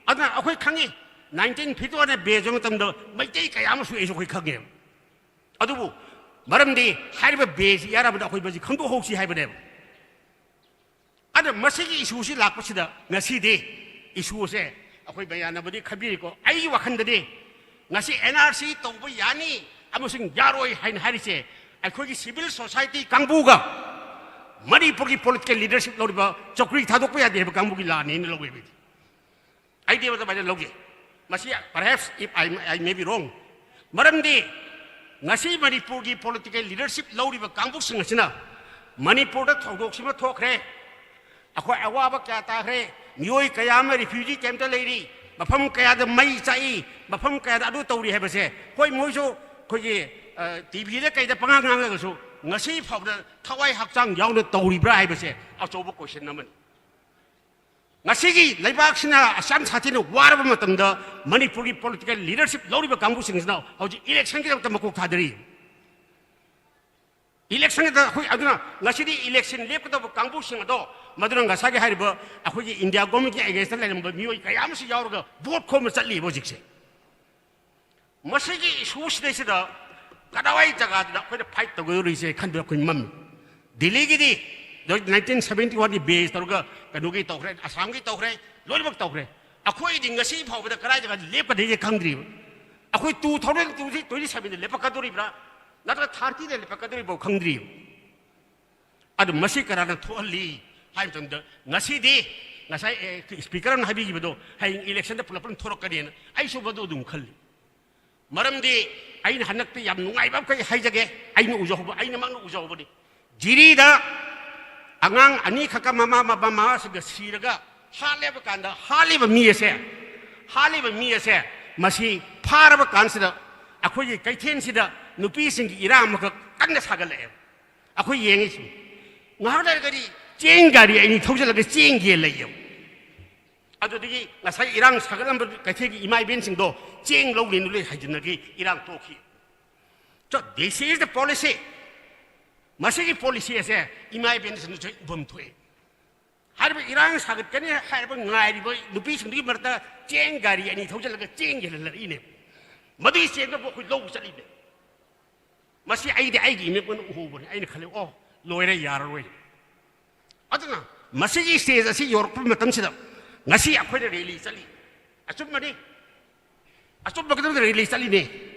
ꯑꯗꯨꯅ ꯑꯩꯈꯣꯏ ꯈꯪꯉꯤ, ꯅꯥꯏꯟꯇꯤꯟ ꯐꯤꯐꯇꯤ ꯋꯥꯟꯗ ꯕꯦꯁ ꯑꯣꯏꯕ ꯃꯇꯝꯗ ꯃꯩꯇꯩ ꯀꯌꯥ ꯑꯃꯁꯨ ꯑꯩꯁꯨ ꯑꯩꯈꯣꯏ ꯈꯪꯉꯦꯕ꯫ ꯑꯗꯨꯕꯨ ꯃꯔꯝꯗꯤ ꯍꯥꯏꯔꯤꯕ ꯕꯦꯁ ꯌꯥꯔꯕꯗ ꯑꯩꯈꯣꯏ ꯃꯁꯤ ꯈꯪꯗꯣꯛꯍꯧꯁꯤ ꯍꯥꯏꯕꯅꯦꯕ꯫ ꯑꯗ ꯃꯁꯤꯒꯤ ꯏꯁꯨꯁꯤ ꯂꯥꯛꯄꯁꯤꯗ ꯉꯁꯤꯗꯤ ꯏꯁꯨꯁꯦ ꯑꯩꯈꯣꯏ ꯃꯌꯥꯝꯅꯕꯨꯗꯤ ꯈꯟꯕꯤꯔꯤꯀꯣ꯫ ꯑꯩꯒꯤ ꯋꯥꯈꯜꯗꯗꯤ ꯉꯁꯤ ꯑꯦꯟ ꯑꯥꯔ ꯁꯤ ꯇꯧꯕ ꯌꯥꯅꯤ ꯑꯃꯁꯨꯡ ꯌꯥꯔꯣꯏ ꯍꯥꯏꯅ ꯍꯥꯏꯔꯤꯁꯦ ꯑꯩꯈꯣꯏꯒꯤ civil society ꯀꯥꯡꯕꯨꯒ ꯃꯅꯤꯄꯨꯔꯒꯤ political leadership ꯂꯧꯔꯤꯕ ꯆꯧꯀ꯭ꯔꯤ ꯊꯥꯗꯣꯛꯄ ꯌꯥꯗꯦ ꯍꯥꯏꯕ ꯀꯥꯡꯕꯨꯒꯤ ꯂꯥꯟꯅꯦꯅ ꯂꯧꯋꯦꯕ ꯑꯩꯗꯤ꯫ ꯑꯩꯗꯤ ꯑꯗꯨꯃꯥꯏꯅ ꯂꯧꯖꯩ꯫ ꯃꯁꯤ perhaps if I, I may be wrong꯫ ꯃꯔꯝꯗꯤ ꯉꯁꯤ ꯃꯅꯤꯄꯨꯔꯒꯤ political leadership ꯂꯧꯔꯤꯕ ꯀꯥꯡꯕꯨꯁꯤꯡ ꯑꯁꯤꯅ ꯃꯅꯤꯄꯨꯔꯗ ꯊꯧꯗꯣꯛꯁꯤꯃ ꯊꯣꯛꯈ꯭ꯔꯦ, ꯑꯩꯈꯣꯏ ꯑꯋꯥꯕ ꯀꯌꯥ ꯇꯥꯈ꯭ꯔꯦ, ꯃꯤꯑꯣꯏ ꯀꯌꯥ ꯑꯃ refugee campꯇ ꯂꯩꯔꯤ, ꯃꯐꯝ ꯀꯌꯥꯗ ꯃꯩ ꯆꯥꯛꯏ, ꯃꯐꯝ ꯀꯌꯥꯗ ꯑꯗꯨ ꯇꯧꯔꯤ ꯍꯥꯏꯕꯁꯦ꯫ ꯍꯣꯏ, ꯃꯣꯏꯁꯨ ꯑꯩꯈꯣꯏꯒꯤ ꯇꯤꯚꯤꯗ ꯀꯩꯗ ꯄꯉꯥꯡ ꯉꯥꯡꯉꯒꯁꯨ ꯉꯁꯤ ꯐꯥꯎꯕꯗ ꯊꯋꯥꯏ ꯍꯛꯆꯥꯡ ꯌꯥꯎꯅ ꯇꯧꯔꯤꯕ꯭ꯔꯥ ꯍꯥꯏꯕꯁꯦ ꯑꯆꯧꯕ question ꯑꯃꯅꯤ꯫ ꯉꯁꯤꯒꯤ ꯂꯩꯕꯥꯛꯁꯤꯅ ꯑꯁꯨꯛ ꯌꯥꯝ ꯁꯥꯊꯤꯅ ꯋꯥꯔꯕ ꯃꯇꯝꯗ ꯃꯅꯤꯄꯨꯔꯒꯤ political leadership ꯂꯧꯔꯤꯕ ꯀꯥꯡꯕꯨꯁꯤꯡꯁꯤꯅ ꯍꯧꯖꯤꯛ electionꯒꯤꯗꯃꯛꯇ ꯃꯀꯣꯛ ꯊꯥꯗꯔꯤ꯫ Electionꯒꯤꯗ ꯑꯩꯈꯣꯏ ꯑꯗꯨꯅ ꯉꯁꯤꯗꯤ election ꯂꯦꯞꯀꯗꯧꯕ ꯀꯥꯡꯕꯨꯁꯤꯡ ꯑꯗꯣ, ꯃꯗꯨꯅ ꯉꯁꯥꯏꯒꯤ ꯍꯥꯏꯔꯤꯕ ꯑꯩꯈꯣꯏꯒꯤ India governmentꯀꯤ againstꯗ ꯂꯩꯔꯝꯕ ꯃꯤꯑꯣꯏ ꯀꯌꯥ ꯑꯃꯁꯨ ꯌꯥꯎꯔꯒ vote ꯈꯣꯝꯕ ꯆꯠꯂꯤꯕ ꯍꯧꯖꯤꯛꯁꯦ꯫ ꯃꯁꯤꯒꯤ issueꯁꯤꯗꯩꯁꯤꯗ ꯀꯗꯥꯏꯋꯥꯏ ꯖꯒꯥꯗꯨꯗ ꯑꯩꯈꯣꯏꯅ fight ꯇꯧꯒꯗꯧꯔꯤꯁꯦ ꯈꯟꯕꯗ ꯑꯩꯈꯣꯏ ꯃꯝꯃꯤ꯫ ꯗꯤꯜꯂꯤꯒꯤꯗꯤ nineteen seventy oneꯒꯤ base ꯇꯧꯔꯒ ꯀꯩꯅꯣꯒꯤ ꯇꯧꯈ꯭ꯔꯦ, ꯑꯁꯥꯝꯒꯤ ꯇꯧꯈ꯭ꯔꯦ, ꯂꯣꯏꯅꯃꯛ ꯇꯧꯈ꯭ꯔꯦ꯫ ꯑꯩꯈꯣꯏꯗꯤ ꯉꯁꯤ ꯐꯥꯎꯕꯗ ꯀꯗꯥꯏ ꯖꯒꯥꯗ ꯂꯦꯞꯀꯗꯒꯦ ꯈꯪꯗ꯭ꯔꯤꯕ꯫ ꯑꯩꯈꯣꯏ two thousand twenty sevenꯗ ꯂꯦꯞꯄꯛꯀꯗꯧꯔꯤꯕ꯭ꯔꯥ, ꯅꯠꯇ꯭ꯔꯒ thirtyꯗ ꯂꯦꯞꯄꯛꯀꯗꯧꯔꯤꯕ꯭ꯔꯥ ꯈꯪꯗ꯭ꯔꯤꯕ꯫ ꯑꯗꯨ ꯃꯁꯤ ꯀꯅꯥꯅ ꯊꯣꯛꯍꯜꯂꯤ ꯍꯥꯏꯕ ꯃꯇꯝꯗ, ꯉꯁꯤꯗꯤ ꯉꯁꯥꯏ, ꯑꯦ, speaker ꯑꯃꯅ ꯍꯥꯏꯕꯤꯈꯤꯕꯗꯣ, ꯍꯌꯦꯡ electionꯗ ꯄꯨꯂꯞ ꯄꯨꯂꯞ ꯊꯣꯔꯛꯀꯅꯤꯅ ꯑꯩꯁꯨ ꯃꯗꯨ ꯑꯗꯨꯝ ꯈꯜꯂꯤ꯫ ꯃꯔꯝꯗꯤ ꯑꯩꯅ ꯍꯟꯗꯛꯇ ꯌꯥꯝ ꯅꯨꯡꯉꯥꯏꯕ ꯑꯃꯈꯛ ꯍꯥꯏꯖꯒꯦ, ꯑꯩꯅ ꯎꯖꯍꯧꯕ, ꯑꯩꯅꯃꯛꯅ ꯎꯖꯍꯧꯕꯅꯤ꯫ ꯖꯤꯔꯤꯗ ꯑꯉꯥꯡ ꯑꯅꯤꯈꯛꯀ ꯃꯃꯥ, ꯃꯃꯥ, ꯃꯃꯥꯁꯤꯡꯒ ꯁꯤꯔꯒ ꯍꯥꯠꯂꯦꯕ ꯀꯥꯟꯗ, ꯍꯥꯠꯂꯤꯕ ꯃꯤ ꯑꯁꯦ, ꯍꯥꯠꯂꯤꯕ ꯃꯤ ꯑꯁꯦ, ꯃꯁꯤ ꯐꯥꯔꯕ ꯀꯥꯟꯁꯤꯗ ꯑꯩꯈꯣꯏꯒꯤ ꯀꯩꯊꯦꯜꯁꯤꯗ ꯅꯨꯄꯤꯁꯤꯡꯒꯤ ꯏꯔꯥꯡ ꯑꯃꯈꯛ ꯀꯟꯅ ꯁꯥꯒꯠꯂꯛꯑꯦꯕ꯫ ꯑꯩꯈꯣꯏ ꯌꯦꯡꯉꯤꯁꯤ, ꯉꯥꯏꯍꯥꯛ ꯂꯩꯔꯒꯗꯤ ꯆꯦꯡ ꯒꯥꯔꯤ ꯑꯅꯤ ꯊꯧꯖꯤꯜꯂꯒ ꯆꯦꯡ ꯌꯦꯜꯂꯛꯑꯦꯕ꯫ ꯑꯗꯨꯗꯒꯤ ꯉꯁꯥꯏ ꯏꯔꯥꯡ ꯁꯥꯒꯠꯂꯝꯕ ꯀꯩꯊꯦꯜꯒꯤ ꯏꯃꯥ ꯏꯕꯦꯟꯁꯤꯡꯗꯣ ꯆꯦꯡ ꯂꯧꯅꯤꯅ ꯂꯣꯏ ꯍꯥꯏꯖꯤꯟꯅꯈꯤ, ꯏꯔꯥꯡ ꯇꯣꯛꯈꯤ꯫ So, this is the policy꯫ ꯃꯁꯤꯒꯤ policy ꯑꯁꯦ ꯏꯃꯥ ꯏꯕꯦꯟꯁꯤꯡꯗꯁꯨ ꯏꯐꯝ ꯊꯣꯛꯑꯦ꯫ ꯍꯥꯏꯔꯤꯕ ꯏꯔꯥꯡ ꯁꯥꯒꯠꯀꯅꯤ ꯍꯥꯏꯔꯤꯕ ꯉꯥꯏꯔꯤꯕ ꯅꯨꯄꯤꯁꯤꯡꯗꯨꯒꯤ ꯃꯔꯛꯇ ꯆꯦꯡ ꯒꯥꯔꯤ ꯑꯅꯤ ꯊꯧꯖꯤꯜꯂꯒ ꯆꯦꯡ ꯌꯦꯜꯍꯜꯂꯛꯏꯅꯦ꯫ ꯃꯗꯨꯒꯤ ꯆꯦꯡꯗꯨꯕꯨ ꯑꯩꯈꯣꯏ ꯂꯧꯕ ꯆꯠꯂꯤꯅꯦ꯫ ꯃꯁꯤ ꯑꯩꯗꯤ ꯑꯩꯒꯤ ꯏꯃꯤꯠꯃꯛꯅ ꯎꯍꯧꯕꯅꯤ꯫ ꯑꯩꯅ ꯈꯜꯂꯤ, "ꯑꯣ, ꯂꯣꯏꯔꯦ, ꯌꯥꯔꯔꯣꯏ"꯫ ꯑꯗꯨꯅ ꯃꯁꯤꯒꯤ stage ꯑꯁꯤ ꯌꯧꯔꯛꯄ ꯃꯇꯝꯁꯤꯗ ꯉꯁꯤ ꯑꯩꯈꯣꯏꯅ rally ꯆꯠꯂꯤ꯫ ꯑꯆꯨꯝꯕꯅꯤ꯫ ꯑꯆꯨꯝꯕꯒꯤꯗꯃꯛꯇ rally ꯆꯠꯂꯤꯅꯦ꯫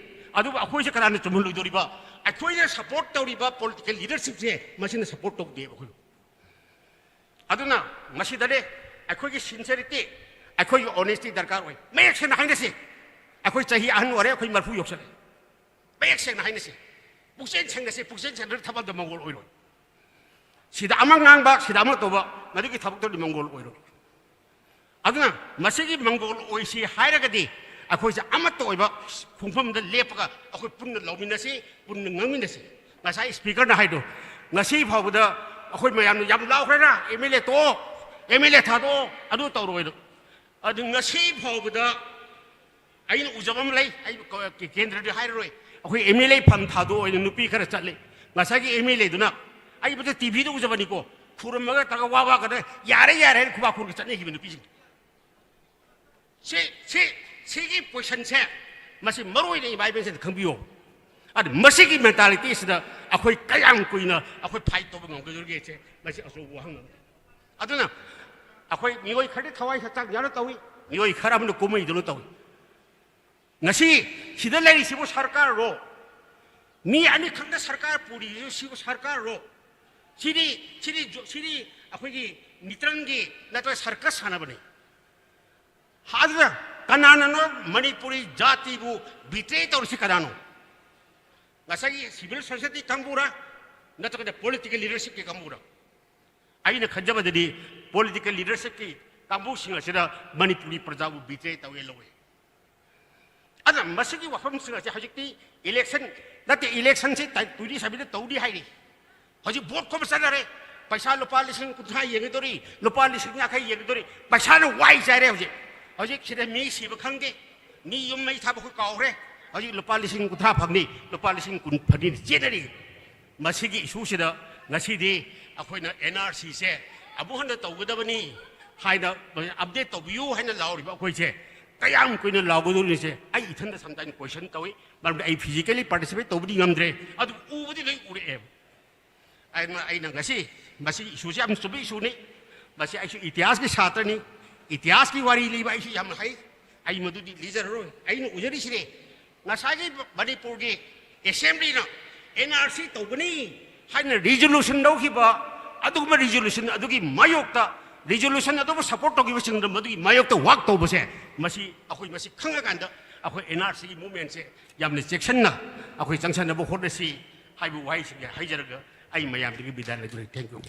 ꯑꯗꯨꯕꯨ ꯑꯩꯈꯣꯏꯁꯦ ꯀꯅꯥꯅ ꯆꯨꯝꯍꯜꯂꯣꯏꯗꯣꯔꯤꯕ? ꯑꯩꯈꯣꯏꯅ ꯁꯄꯣꯔꯠ ꯇꯧꯔꯤꯕ ꯄꯣꯂꯤꯇꯤꯀꯦꯜ ꯂꯤꯗꯔꯁꯤꯞꯁꯦ ꯃꯁꯤꯅ ꯁꯄꯣꯔꯠ ꯇꯧꯗꯦꯕ ꯑꯩꯈꯣꯏꯕꯨ꯫ ꯑꯗꯨꯅ ꯃꯁꯤꯗꯅꯦ ꯑꯩꯈꯣꯏꯒꯤ ꯁꯤꯟꯁꯦꯔꯤꯇꯤ, ꯑꯩꯈꯣꯏꯒꯤ ꯑꯣꯅꯦꯁꯇꯤ ꯗꯔꯀꯥꯔ ꯑꯣꯏ꯫ ꯃꯌꯦꯛ ꯁꯦꯡꯅ ꯍꯥꯏꯅꯁꯤ꯫ ꯑꯩꯈꯣꯏ ꯆꯍꯤ ꯑꯍꯟ ꯑꯣꯏꯔꯦ, ꯑꯩꯈꯣꯏ ꯃꯔꯐꯨ ꯌꯧꯁꯜꯂꯦ꯫ ꯃꯌꯦꯛ ꯁꯦꯡꯅ ꯍꯥꯏꯅꯁꯤ꯫ ꯄꯨꯛꯆꯦꯟ ꯁꯦꯡꯅꯁꯤ꯫ ꯄꯨꯛꯆꯦꯟ ꯁꯦꯡꯅ ꯊꯕꯛꯇ ꯃꯪꯒꯣꯜ ꯑꯣꯏꯔꯣꯏ꯫ ꯁꯤꯗ ꯑꯃ ꯉꯥꯡꯕ, ꯁꯤꯗ ꯑꯃ ꯇꯧꯕ, ꯃꯗꯨꯒꯤ ꯊꯕꯛꯇꯨꯗꯤ ꯃꯪꯒꯣꯜ ꯑꯣꯏꯔꯣꯏ꯫ ꯑꯗꯨꯅ ꯃꯁꯤꯒꯤ ꯃꯪꯒꯣꯜ ꯑꯣꯏꯁꯤ ꯍꯥꯏꯔꯒꯗꯤ ꯑꯩꯈꯣꯏꯁꯦ ꯑꯃꯠꯇ ꯑꯣꯏꯕ ꯈꯣꯡꯐꯝꯗ ꯂꯦꯞꯄꯒ ꯑꯩꯈꯣꯏ ꯄꯨꯟꯅ ꯂꯧꯃꯤꯟꯅꯁꯤ, ꯄꯨꯟꯅ ꯉꯥꯡꯃꯤꯟꯅꯁꯤ꯫ ꯉꯁꯥꯏ ꯁ꯭ꯄꯤꯀꯔꯅ ꯍꯥꯏꯗꯣ, ꯉꯁꯤ ꯐꯥꯎꯕꯗ ꯑꯩꯈꯣꯏ ꯃꯌꯥꯝꯅ ꯌꯥꯝ ꯂꯥꯎꯈ꯭ꯔꯦꯅ, "ꯑꯦꯝ ꯑꯦꯜ ꯑꯦ ꯇꯣꯛꯑꯣ, ꯑꯦꯝ ꯑꯦꯜ ꯑꯦ ꯊꯥꯗꯣꯛꯑꯣ, ꯑꯗꯨ ꯇꯧꯔꯣꯏꯅ"꯫ ꯑꯗꯨ ꯉꯁꯤ ꯐꯥꯎꯕꯗ ꯑꯩꯅ ꯎꯖꯕ ꯑꯃ ꯂꯩ, ꯑꯩ ꯀ-, ꯀꯦꯟꯗ꯭ꯔꯗꯤ ꯍꯥꯏꯔꯔꯣꯏ, ꯑꯩꯈꯣꯏ ꯑꯦꯝ ꯑꯦꯜ ꯑꯦ ꯐꯝ ꯊꯥꯗꯣꯛꯑꯣꯅ ꯅꯨꯄꯤ ꯈꯔ ꯆꯠꯂꯤ꯫ ꯉꯁꯥꯏꯒꯤ ꯑꯦꯝ ꯑꯦꯜ ꯑꯦꯗꯨꯅ ꯑꯩꯕꯨꯗ ꯇꯤ ꯚꯤꯗ ꯎꯖꯕꯅꯤꯀꯣ, ꯈꯨꯔꯨꯝꯃꯒ ꯇꯧꯔꯒ ꯋꯥ ꯋꯥ ꯀꯗ "ꯌꯥꯔꯦ, ꯌꯥꯔꯦ" ꯍꯥꯏꯅ ꯈꯨꯕꯥꯛ ꯈꯨꯔꯒ ꯆꯠꯅꯈꯤꯕ ꯅꯨꯄꯤꯁꯤꯡ꯫ ꯁꯤ, ꯁꯤ, ꯁꯤꯒꯤ ꯄꯣꯖꯤꯁꯟꯁꯦ ꯃꯁꯤ ꯃꯔꯨ ꯑꯣꯏꯅ ꯏꯃꯥ ꯏꯕꯦꯟꯁꯤꯡꯅ ꯈꯪꯕꯤꯌꯣ꯫ ꯑꯗꯨ ꯃꯁꯤꯒꯤ ꯃꯦꯟꯇꯥꯂꯤꯇꯤꯁꯤꯗ ꯑꯩꯈꯣꯏ ꯀꯌꯥꯝ ꯀꯨꯏꯅ ꯑꯩꯈꯣꯏ ꯐꯥꯏꯠ ꯇꯧꯕ ꯉꯝꯒꯗꯧꯔꯤꯒꯦꯁꯦ ꯃꯁꯤ ꯑꯆꯧꯕ ꯋꯥꯍꯪ ꯑꯃꯅꯤ꯫ ꯑꯗꯨꯅ ꯑꯩꯈꯣꯏ ꯃꯤꯑꯣꯏ ꯈꯔꯗꯤ ꯊꯋꯥꯏ ꯍꯛꯆꯥꯡ ꯌꯥꯎꯅ ꯇꯧꯏ, ꯃꯤꯑꯣꯏ ꯈꯔ ꯑꯃꯅ ꯀꯨꯝꯍꯩꯗꯧꯅ ꯇꯧꯏ꯫ ꯉꯁꯤ ꯁꯤꯗ ꯂꯩꯔꯤꯁꯤꯕꯨ ꯁꯔꯀꯥꯔꯔꯣ? ꯃꯤ ꯑꯅꯤꯈꯛꯅ ꯁꯔꯀꯥꯔ ꯄꯨꯔꯤꯁꯤꯕꯨ ꯁꯔꯀꯥꯔꯔꯣ? ꯁꯤꯗꯤ, ꯁꯤꯗꯤ ꯖꯣ-, ꯁꯤꯗꯤ ꯑꯩꯈꯣꯏꯒꯤ ꯃꯤꯇ꯭ꯔꯪꯒꯤ ꯅꯠꯇ꯭ꯔꯒ ꯁꯔꯀꯁ ꯁꯥꯟꯅꯕꯅꯤ꯫ ꯑꯗꯨꯅ ꯀꯅꯥꯅꯅꯣ ꯃꯅꯤꯄꯨꯔꯤ ꯖꯥꯇꯤꯕꯨ ꯕꯤꯇ꯭ꯔꯦ ꯇꯧꯔꯤꯁꯤ ꯀꯅꯥꯅꯣ? ꯉꯁꯥꯏꯒꯤ ꯁꯤꯚꯤꯜ ꯁꯣꯁꯥꯏꯇꯤ ꯀꯥꯡꯕꯨꯔꯥ, ꯅꯠꯇ꯭ꯔꯒꯅ ꯄꯣꯂꯤꯇꯤꯀꯦꯜ ꯂꯤꯗꯔꯁꯤꯞꯀꯤ ꯀꯥꯡꯕꯨꯔꯥ? ꯑꯩꯅ ꯈꯟꯖꯕꯗꯗꯤ ꯄꯣꯂꯤꯇꯤꯀꯦꯜ ꯂꯤꯗꯔꯁꯤꯞꯀꯤ ꯀꯥꯡꯕꯨꯁꯤꯡ ꯑꯁꯤꯗ ꯃꯅꯤꯄꯨꯔꯤ ꯄ꯭ꯔꯖꯥꯕꯨ ꯕꯤꯇ꯭ꯔꯦ ꯇꯧꯋꯦ ꯂꯧꯋꯦ꯫ ꯑꯗꯨꯅ ꯃꯁꯤꯒꯤ ꯋꯥꯐꯝꯁꯤꯡ ꯑꯁꯤ ꯍꯧꯖꯤꯛꯇꯤ ꯏꯂꯦꯛꯁꯟ ꯅꯠꯇꯦ, ꯏꯂꯦꯛꯁꯟꯁꯤ ꯇꯥꯔꯤꯛ ꯇ꯭ꯋꯦꯟꯇꯤ ꯁꯚꯦꯟꯗ ꯇꯧꯅꯤ ꯍꯥꯏꯔꯤ꯫ ꯍꯧꯖꯤꯛ ꯚꯣꯠ ꯈꯣꯝꯕ ꯆꯠꯅꯔꯦ꯫ ꯄꯩꯁꯥ ꯂꯨꯄꯥ ꯂꯤꯁꯤꯡ ꯀꯨꯟꯊ꯭ꯔꯥ ꯌꯦꯡꯒꯗꯧꯔꯤ, ꯂꯨꯄꯥ ꯂꯤꯁꯤꯡ ꯌꯥꯡꯈꯩ ꯌꯦꯡꯒꯗꯧꯔꯤ, ꯄꯩꯁꯥꯅ ꯋꯥꯏ ꯆꯥꯏꯔꯦ ꯍꯧꯖꯤꯛ꯫ ꯍꯧꯖꯤꯛ ꯁꯤꯗ ꯃꯤ ꯁꯤꯕ ꯈꯪꯗꯦ, ꯃꯤ ꯌꯨꯝ ꯃꯩ ꯊꯥꯕ ꯑꯩꯈꯣꯏ ꯀꯥꯎꯈ꯭ꯔꯦ꯫ ꯍꯧꯖꯤꯛ ꯂꯨꯄꯥ ꯂꯤꯁꯤꯡ ꯀꯨꯟꯊ꯭ꯔꯥ ꯐꯪꯅꯤ, ꯂꯨꯄꯥ ꯂꯤꯁꯤꯡ ꯀꯨꯟ ꯐꯪꯅꯤ ꯆꯦꯟꯅꯔꯤ꯫ ꯃꯁꯤꯒꯤ ꯏꯁꯨꯁꯤꯗ ꯉꯁꯤꯗꯤ ꯑꯩꯈꯣꯏꯅ ꯑꯦꯟ ꯑꯥꯔ ꯁꯤꯁꯦ ꯑꯃꯨꯛ ꯍꯟꯅ ꯇꯧꯒꯗꯕꯅꯤ ꯍꯥꯏꯅ ꯑꯞꯗꯦꯠ ꯇꯧꯕꯤꯌꯨ ꯍꯥꯏꯅ ꯂꯥꯎꯔꯤꯕ ꯑꯩꯈꯣꯏꯁꯦ ꯀꯌꯥꯝ ꯀꯨꯏꯅ ꯂꯥꯎꯒꯗꯧꯔꯤꯁꯦ ꯑꯩ ꯏꯊꯟꯗ ꯁꯝꯇꯥꯏꯝ ꯀꯣꯏꯁꯟ ꯇꯧꯏ꯫ ꯃꯔꯝꯗꯤ ꯑꯩ ꯐꯤꯖꯤꯀꯦꯂꯤ ꯄꯥꯔꯇꯤꯁꯤꯄꯦꯠ ꯇꯧꯕꯗꯤ ꯉꯝꯗ꯭ꯔꯦ, ꯑꯗꯨꯕꯨ ꯎꯕꯗꯤ ꯂꯣꯏ ꯎꯔꯛꯑꯦꯕ꯫ ꯑꯗꯨꯅ ꯑꯩꯅ ꯉꯁꯤ ꯃꯁꯤꯒꯤ ꯏꯁꯨꯁꯦ ꯌꯥꯝ ꯆꯨꯝꯕ ꯏꯁꯨꯅꯤ꯫ ꯃꯁꯤ ꯑꯩꯁꯨ ꯏꯇꯤꯍꯥꯁꯀꯤ ꯁꯥꯇ꯭ꯔꯅꯤ, ꯏꯇꯤꯍꯥꯁꯀꯤ ꯋꯥꯔꯤ ꯂꯤꯕ ꯑꯩꯁꯨ ꯌꯥꯝ ꯍꯩ꯫ ꯑꯩ ꯃꯗꯨꯗꯤ ꯂꯤꯖꯔꯔꯣꯏ꯫ ꯑꯩꯅ ꯎꯖꯔꯤꯁꯤꯅꯦ ꯉꯁꯥꯏꯒꯤ ꯃꯅꯤꯄꯨꯔꯒꯤ ꯑꯦꯁꯦꯝꯕ꯭ꯂꯤꯅ ꯑꯦꯟ ꯑꯥꯔ ꯁꯤ ꯇꯧꯒꯅꯤ ꯍꯥꯏꯅ ꯔꯤꯖꯣꯂꯨꯁꯟ ꯂꯧꯈꯤꯕ, ꯑꯗꯨꯒꯨꯝꯕ ꯔꯤꯖꯣꯂꯨꯁꯟ ꯑꯗꯨꯒꯤ ꯃꯥꯌꯣꯛꯇ, ꯔꯤꯖꯣꯂꯨꯁꯟ ꯑꯗꯨꯕꯨ ꯁꯄꯣꯔꯠ ꯇꯧꯈꯤꯕꯁꯤꯡꯗ ꯃꯗꯨꯒꯤ ꯃꯥꯌꯣꯛꯇ ꯋꯥꯛ ꯇꯧꯕꯁꯦ, ꯃꯁꯤ ꯑꯩꯈꯣꯏ ꯃꯁꯤ ꯈꯪꯉꯀꯥꯟꯗ ꯑꯩꯈꯣꯏ ꯑꯦꯟ ꯑꯥꯔ ꯁꯤꯒꯤ ꯃꯨꯚꯃꯦꯟꯁꯦ ꯌꯥꯝꯅ ꯆꯦꯛꯁꯤꯟꯅ ꯑꯩꯈꯣꯏ ꯆꯪꯁꯟꯅꯕ ꯍꯣꯠꯅꯁꯤ ꯍꯥꯏꯕ ꯋꯥꯍꯩꯁꯤꯡꯁꯦ ꯍꯥꯏꯖꯔꯒ ꯑꯩ ꯃꯌꯥꯝꯗꯒꯤ ꯕꯤꯗꯥꯏ ꯂꯧꯖꯔꯒꯦ꯫ Thank you꯫